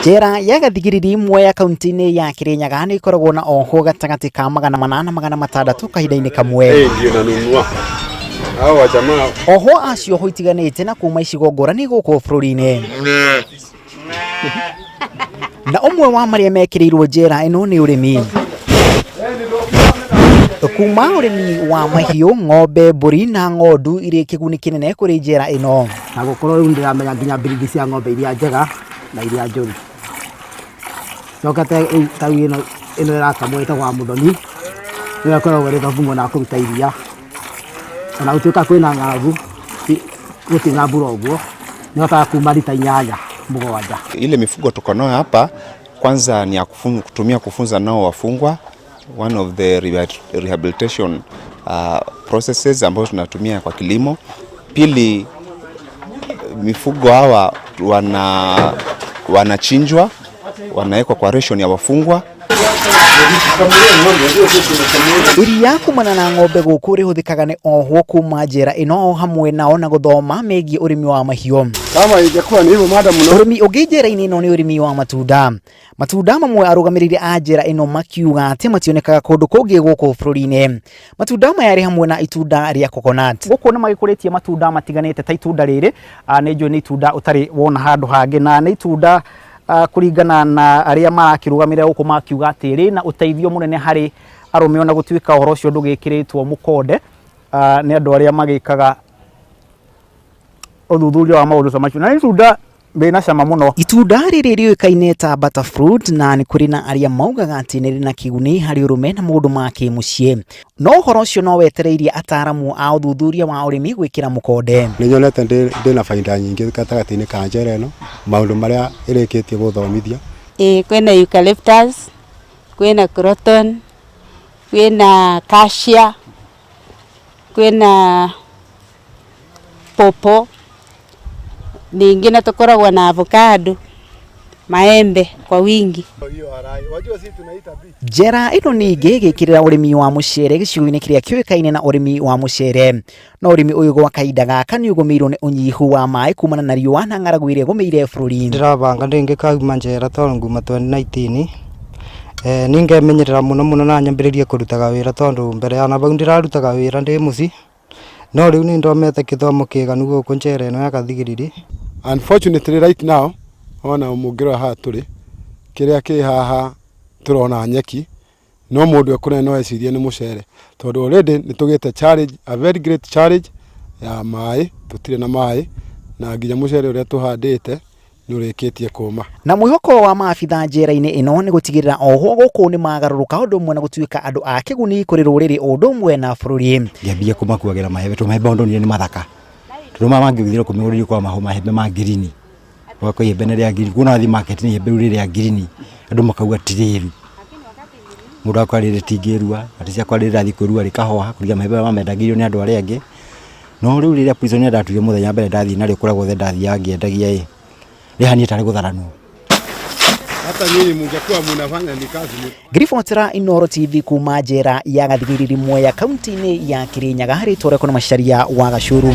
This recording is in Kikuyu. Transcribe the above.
Njera ya Gathigiriri Mwea kaunti-inĩ ya Kirinyaga nĩ ĩkoragwo na ohwo gatagatĩ ka 400 na 600 kahinda-inĩ kamwe. Hey, ndio nanunua hao wa jamaa. Ohwo a cioho itiganĩte na kuma icigo ngũrani gũkũ bũrũri-inĩ. Na ũmwe wa marĩa mekĩrĩirwo njera ĩno nĩ ũrĩmi. Kuma ũrĩmi wa mahiũ, ng'ombe, mbũri na ng'ondu irĩ kĩguni kĩnene kũrĩ njera ĩno. Na gũkorwo rĩu ndĩramenya nginya breed cia ng'ombe iria njega na iria njũru. Cokete rĩu ta rĩu ĩno ĩno ĩrakamwo ĩtagwo ya mũthoni, nĩyo ĩkoragwo ĩrĩ thabu mũno ya kũruta iria. Ona gũtuĩka kwĩna ng'aragu, gũtirĩ na mbura ũguo, nĩhotaga kuma rita 8 7. Ile mifugo tuko nayo hapa kwanza ni ya kutumia kufunza nao wafungwa, one of the rehabilitation processes ambazo tunatumia kwa kilimo. Pili, mifugo hawa wanachinjwa, wanawekwa kwa ration ya wafungwa. Iria kumana na ng'ombe gũkũ rĩhũthĩkaga nĩ ohwo kuma njera ĩno o hamwe nao na gũthoma megiĩ ũrĩmi wa mahiũ. Kama ingekuwa ni hivyo madam, no. Ũrĩmi ũngĩ njera-inĩ ĩno nĩ ũrĩmi wa matunda. Matunda mamwe arũgamĩrĩri a njera ĩno makiuga atĩ mationekaga kũndũ kũngĩ gũkũ bũrũri-inĩ. Matunda maya rĩ hamwe na itunda rĩa coconut. Gũkũ nĩ magĩkũrĩtie matunda matiganĩte ta itunda rĩrĩ, nĩ njũĩ nĩ itunda ũtarĩ wona handũ hangĩ, na nĩ itunda kũringana na arĩa marakĩrũgamĩrĩra gũkũ makiuga atĩ rĩna ũteithio mũnene harĩ arũme, ona gũtuĩka ũhoro ũcio ndũgĩkĩrĩtwo mũkonde nĩ andũ arĩa magĩkaga ũthuthuria wa maũndũ ta macio. Na nĩ itunda rĩna cama mũno. Itunda rĩrĩ rĩũĩkaine ta butterfruit na nĩ kũrĩ na arĩa maugaga atĩ nĩ rĩna kĩguni harĩ ũrũme na maũndũ ma kĩmũciĩ. No ũhoro ũcio no wetereirie ataramu a ũthuthuria wa ũrĩmi gwĩkĩra mũkonde. Nĩ nyonete ndĩ na bainda nyingĩ gatagatĩ-inĩ ka njera ĩno, maũndũ marĩa ĩrĩkĩtie gũthomithia. Ĩĩ, kwĩna eucalyptus, kwĩna croton, kwĩna acacia, kwĩna pawpaw, ningĩ nĩ tũkoragwo na avocado, maembe kwa wingi. Njera ĩno ningĩ ĩgĩkĩrĩra ũrĩmi wa mũcere gĩcigo-inĩ kĩrĩa kĩũĩkaine na ũrĩmi wa mũcere. No ũrĩmi ũyũ gwa kahinda gaka nĩ ũgũmĩirwo nĩ ũnyihu wa maĩ kumana na riũa na ng'aragu ĩrĩa ĩgũmĩire bũrũri. Ndĩrabanga ndĩngĩkauma njera tondũ nguma 2019. Ningemenyerera mũno mũno na nyambĩrĩrie kũrutaga wĩra tondũ mbere ya nabau ndĩrarutaga wĩra ndĩ mũciĩ, no rĩu nĩ ndomete gĩthomo kĩiganu gũkũ njera ĩno ya Gathigiriri. Unfortunately, right now ona mũngĩrora haha tũrĩ, kĩrĩa kĩ haha tũrona nyeki, no mũndũ ekũnene no ecirie nĩ mũcere, tondũ already nĩ tũgĩte challenge, a very great challenge ya maĩ. Tũtirĩ na maĩ na nginya mũcere ũrĩa tũhandĩte nĩ ũrĩkĩtie kũma. Na mwĩhoko wa maabitha njera-inĩ ĩno nĩ gũtigĩrĩra ohwo gũkũ nĩ magarũrũka ũndũ ũmwe na gũtuĩka andũ a kĩguni kũrĩ rũrĩrĩ ũndũ ũmwe na bũrũri. Ngĩambia kũmakuagĩra mahembe tondũ mahembe ndonire nĩ mathaka, tondũ maya mangĩ ũgĩthire kũmĩgũrĩrio kwa mahembe ma ngirini, ũgakora ihembe nĩ rĩa ngirini, kuona wathiĩ market nĩ ihembe rĩu rĩ rĩa ngirini, andũ makauga ti rĩru, mũndũ agakora rĩrĩ rĩtingĩrua, atĩ ciakwa rĩrĩ rĩrathiĩ kwĩrua rĩkahoha kũringana mahembe maya mendagĩrio nĩ andũ arĩa angĩ. No rĩu rĩrĩa prisoner ndatuire mũthenya mbere ndathiĩ narĩo kũrĩa guothe ndathiaga ngĩendagia ĩ, rĩhanie tarĩ gũtharanwo. Hata nyinyi mungekuwa munafanya ni kazi. Ngĩribotera Inooro TV kuma njera ya Gathigiriri Mwea kaunti-inĩ ya Kirinyaga, rĩtwa rĩakwa nĩ Macharia wa Gacuru.